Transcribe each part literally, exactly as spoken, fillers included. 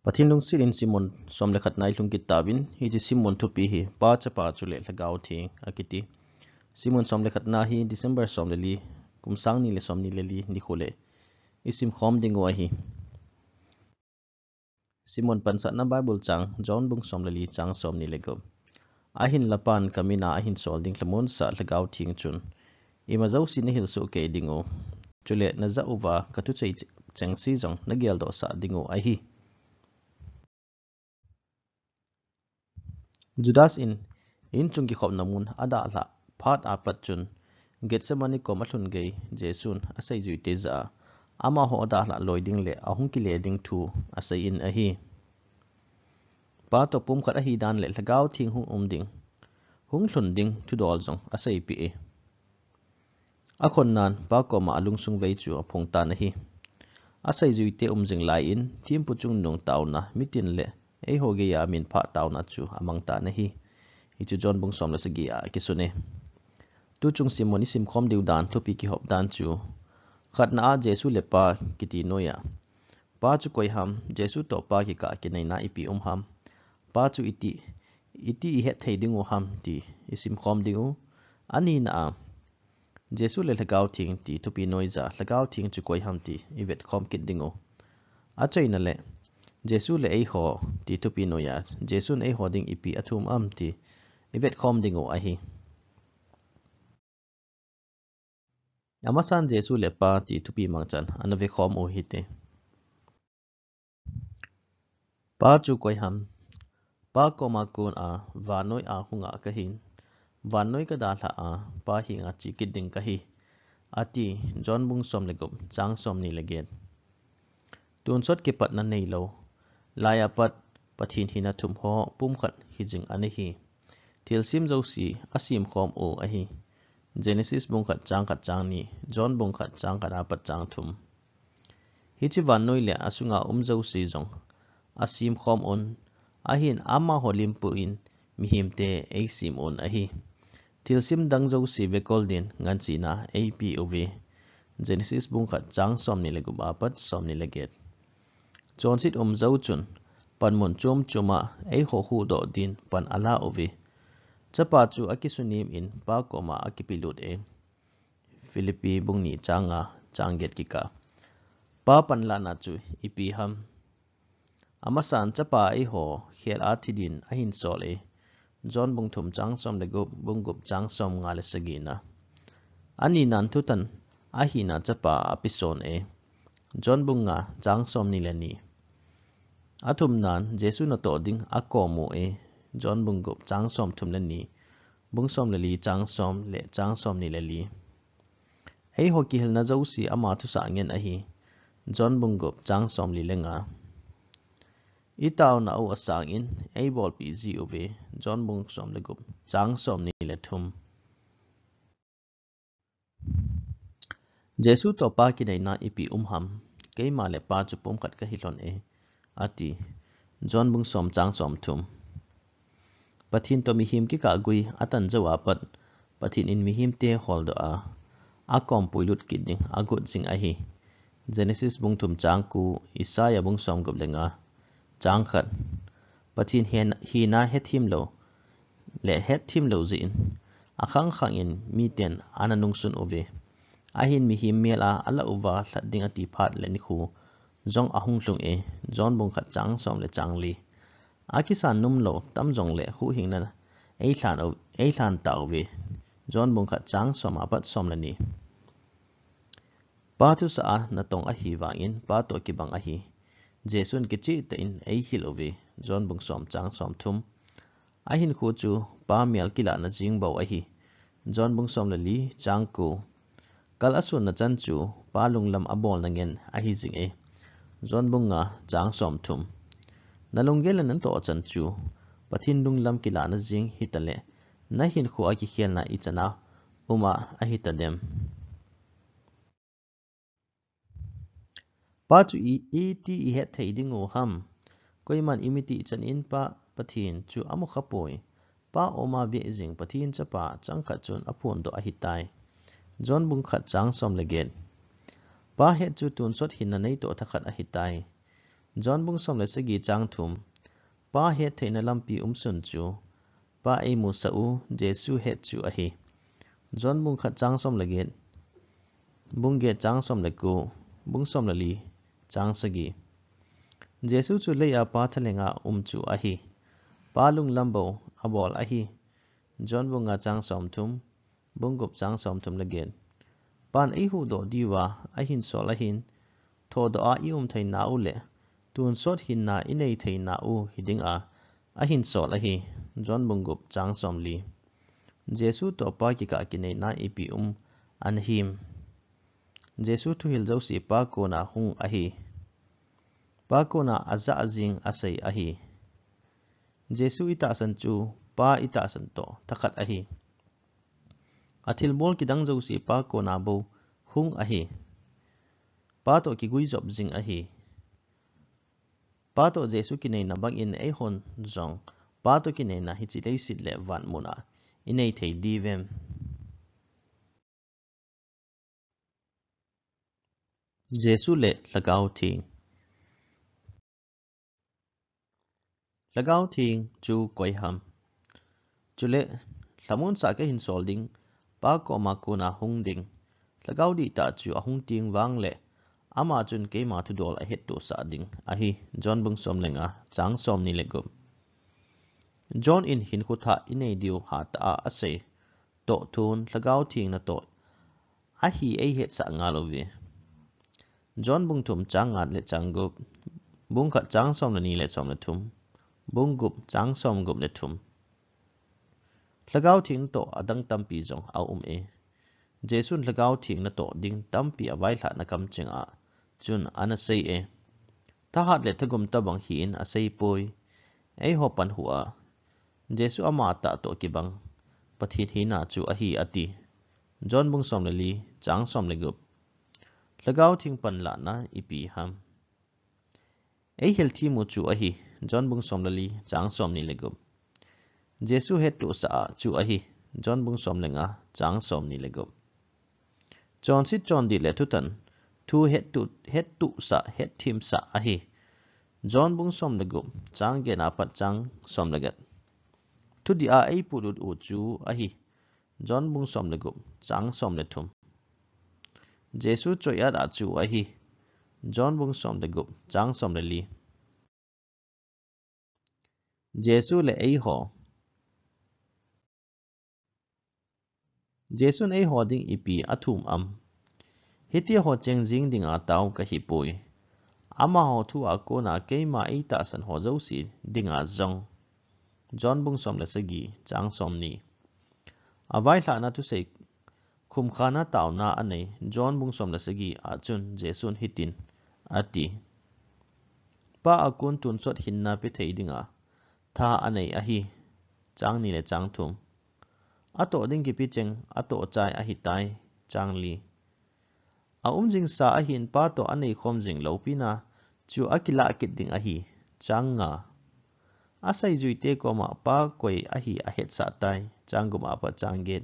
Pathen lungset in Simon som le khatna i lhung kit tauvin, hiche Simon thupi hi Pa, Chapa chule Lhagao Theng akiti. Simon som le khatna hi December som le li, kum sang ni le som ni le li nikho le i simkhom ding u ahi. Simon pansatna Bible chang, John bung som le li chang som ni le gup. Ahinla Pan kamin a ahin sol ding lhamonsah Lhagao Theng chun, ima jouse nahil soh kei ding u, chule najah uva kathu cheng, chengse jong nageldoh sah ding u ahi. Judas in inchung kikhopna mun adalhah phat apat chun, Gethsemane kom alhun gei Jesun aseijuite jah a, amaho adalhah loi ding le ahung kile ding thu asei in ahi. Pa toh pumkhat ahi dan le Lhagao Theng hung um ding, hung lhun ding thudol jong aseipeh e. Akhonnan Pa koma alungsung vei chu aphong tan ahi. Aseijuite um jing lai in, thempu chungnung taona, mitin le eiho geiya minphah taona chu amang tan ahi. Hichu John bung som le sagi a kisun e. Tuchung Simon i simkhom diu dan, thupi kihop dan chu, khatna a Jesu le Pa kiti noiya, Pa chu koi ham, Jesu toh Pa kikah kinaina ipi um ham, Pa chu iti, iti ihet thei ding u ham ti i simkhom ding u. Anina a, Jesu le Lhagao Theng ti thupi noiya, Lhagao Theng chu koi ham ti i vetkhom kit ding u. Achaina le, Jesu le eiho ti thupi noiya, Jesun eiho ding ipi athum am ti i vetkhom ding u ahi. Amasan Jesu le Pa ti thupi mangchan ana vekhom u hite. Pa chu koi ham? Pa koma kon a vannoi a hung a kahin, vannoi kadalhah a, Pa henga che kit ding kahi, ati. John bung som le gup, chang som ni le get. Tonsot kipatna neilou lai apat Pathen hina thum ho pumkhat hijing ana hi. Thilsem jouse asemkhom u ahi. Genesis bung khat chang khat chang ni, John bung khat chang khat apat chang thum. Hiche vannoi le asunga um jouse jong asemkhom un, ahin amaho limpu in mihemte eisem un ahi. Thilsem dang jouse vekol din nganchena eipe uve. Genesis bung khat chang som ni le gup apat som ni le get. Chonset um jou chun panmun chom chom a eiho huhdoh din pan ala uve. Chapa chu akisunem in Pa koma akipelut e. Philippi bung ni chang nga, chang get kikah. Pa panlahna chu ipi ham? Amasan Chapa eiho khel a thi din ahin sol e. John bung thum chang som le gup, bung gup chang som nga le sagi na. Aninan thutan ahina Chapa apeson e. John bung nga chang som ni le ni. Athumnan Jesu natoh ding akom u e. John bung gup chang som thum le ni, bung som le li chang som le chang som ni le li. Eiho kihilna jouse ama thusah ngen ahi. John bung gup chang som li le nga. I taona u asang in eibolpeh ji uve. John bung som le gup chang som ni le thum. Jesu toh Pa kinaina ipi um ham? Keima le Pa chu pumkhat kahi lhon e, ati. John bung som chang som thum. Pathen toh mihem kikah gui atan jou apat, Pathen in mihemte holdoh a, akom puilut kit ding agot jing ahi. Genesis bung thum chang ko, Isaiah bung som gup le nga, chang khat. Pathen hina hethem lou le hetthem lou jeh in akhang khang in miten ana nungsun uve. Ahin mihem mel a alah uva lhat ding ati phat le nikho jong ahung lhung e. John bung khat chang som le chang li. Akisan nom lou tam jongle huhhingna eilhan u, eilhan tauve. John bung khat chang som apat som le ni. Pa thusah a natong ahi vangin Pa toh kibang ahi. Jesun kicheh tah in eihil uve. John bung som chang som thum. Ahinkho chu Pa mel kilahna jeng bou ahi. John bung som le li chang ko. Kal asonna chan chu Pa lunglam abolna ngen ahi jing e. John bung nga chang som thum. Nalunggel le natoh chan chu Pathen lunglam kilahna jeng hitale, nahinkho a kikhelna ichan a um a ahi tadem? Pa chu i, iti ihet thei ding u ham? Koiman imiti chan in Pa Pathen chu amu khapoi. Pa oma beh jing Pathen Chapa changkhat chun aphondoh ahitai. John bung khat chang som le get. Pa het chu tonsot hinna neitoh thakhat ahitai. John bung som le sagi chang thum. Pa hettheina lampi umsun chu, Pa eimusah u Jesu het chu ahi. John bung khat chang som le get, bung get chang som le ko, bung som le li chang sagi. Jesu chu leiya Pa thalenga um chu ahi. Pa lunglam bou abol ahi. John bung nga chang som thum, bung gup chang som thum le get. Pan eihuhdoh diuva ahin sol ahin, thodoh a i um theina u le tonsot hinna i nei theina u hi dinga ahin sol ahi. John bung gup chang som li. Jesu toh Pa kikah kineina ipi um ana him? Jesu thuhil jouse Pa kona hung ahi. Pa kona ajah jing asei ahi. Jesu itahsan chu Pa itahsan toh thakhat ahi. Athilbol kidang jouse Pa kona bou hung ahi. Pa toh kiguijop jing ahi. Pa toh Jesu kineina bangin eihon jong Pa toh kineina hiche leiset le van muna i nei thei diu vem? Jesu le Lhagao Theng. Lhagao Theng chu koi ham? Chule, lhamonsah kahin sol ding, Pa koma kona hung ding, Lhagao dihtah chu ahung teng vang le, ama chun keima thudol ahettohsah ding ahi. John bung som le nga, chang som ni le gup. John in hinkho thah i nei diu hatah a asei toh thun Lhagao Theng natoh ahi eihetsah ngal uve. John bung thum chang nga le chang gup, bung khat chang som le ni le som le thum, bung gup chang som gup le thum. Lhagao Theng natoh adang tampi jong aum e. Jesun Lhagao Theng natoh ding tampi availhahna kamcheng a chun ana sei e. Thahat le thagum tobang hi in asei poi. Eiho panhu a, Jesu ama tah toh kibang Pathen hina chu ahi ati. John bung som le li, chang som le gup. Lhagao Theng panlahna ipi ham? Eihil thim u chu ahi. John bung som le li, chang som ni le gup. Jesu hettohsah a chu ahi. John bung som le nga, chang som ni le gup. Chonset chondih le thutan thu hettoh, hettohsah, hetthemsah ahi. John bung som le gup, chang get a pat chang som le get. Thudih a eipuilut u chu ahi. John bung som le gup, chang som le thum. Jesu choiat a chu ahi. John bung som le gup, chang som le li. Jesu le eiho. Jesun eiho ding ipi athum am? Hitia ho cheng jing dinga tao kahi poi. Amaho thu a kona keima eitahsan ho jouse dinga jong. John bung som le sagi, chang som ni. Availhahna thusei khumkhana taona anei John bung som le sagi a chun Jesun hitin ati. Pa a kon tonsot hinna pe thei dinga tha anei ahi. Chang ni le chang thum. Atoh ding kipi cheng atoh chai ahitai. Chang li. Aum jingsa ahin Pa toh anei khom jing loupina chu akilah kit ding ahi. Chang nga. Aseijuite koma Pa koi ahi ahetsah tai. Chang gup a pat chang get.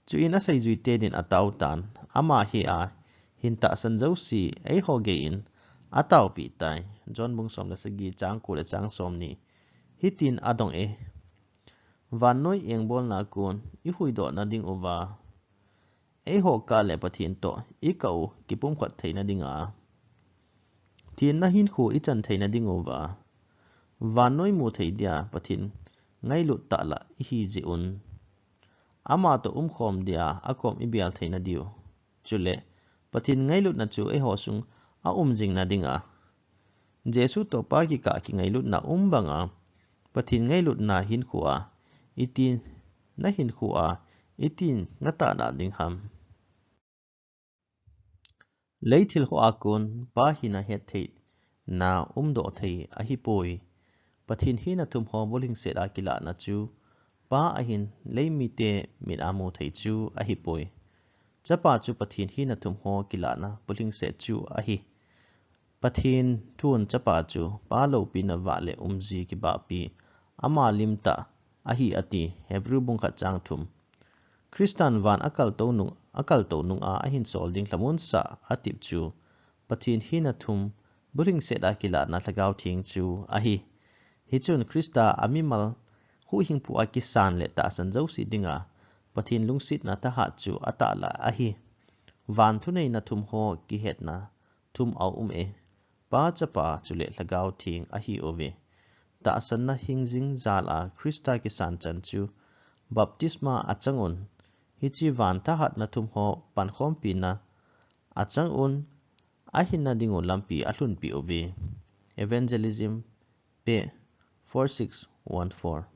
Chuin aseijuite din atao tan, ama hi a hin tahsan jouse eiho gei in ataopeh tai. John bung som le sagi, chang ko le chang som ni. Hitin adong e. Vannoi engbolna kon ihuhdoh na ding uva, eiho kah le Pathen toh ikah u kipumkhat theina dinga, thenna hinkho ichan theina ding uva, vannoi mu thei dia Pathen ngailut tah lah ihi jeh un, ama toh umkhom dia akom ibel theina diu. Chule, Pathen ngailutna chu eiho sung aum jing na dinga, Jesu toh Pa kikah kingailutna um banga, Pathen ngailutna hinkho a, itin na hinkho a, itin na tahna ding ham? Lei thil ho a kon Pa hina hettheina umdoh thei ahipoi. Pathen hina thum ho bulhingset a kilahna chu Pa ahin lei mite mit a mu thei chu ahipoi. Chapa chu Pathen hina thum ho kilahna bulhingset chu ahi. Pathen thun Chapa chu Pa loupina vah le umji kibahpi ama lim tah ahi ati, Hebrew bung khat chang thum. Christan van akaltou nung, akaltou nunga ahin sol ding lhamonsah atep chu Pathen hina thum Bulhingset a kilahna Lhagao Theng chu ahi. Hichun Krista a mimal huhhingpu a kisan le tahsan jouse dinga Pathen lungsetna thahat chu atahlah ahi. Van thuneina thum ho kihetna thum aum e. Pa, Chapa chule Lhagao Theng ahiuve. Tahsanna hingjing jal a Krista kisan chan chu baptisma achang un, hiche van thahatna thum ho pankhompina achang un, ahinna dingu lampi alhunpeh uve. Evangelism, page four six one four.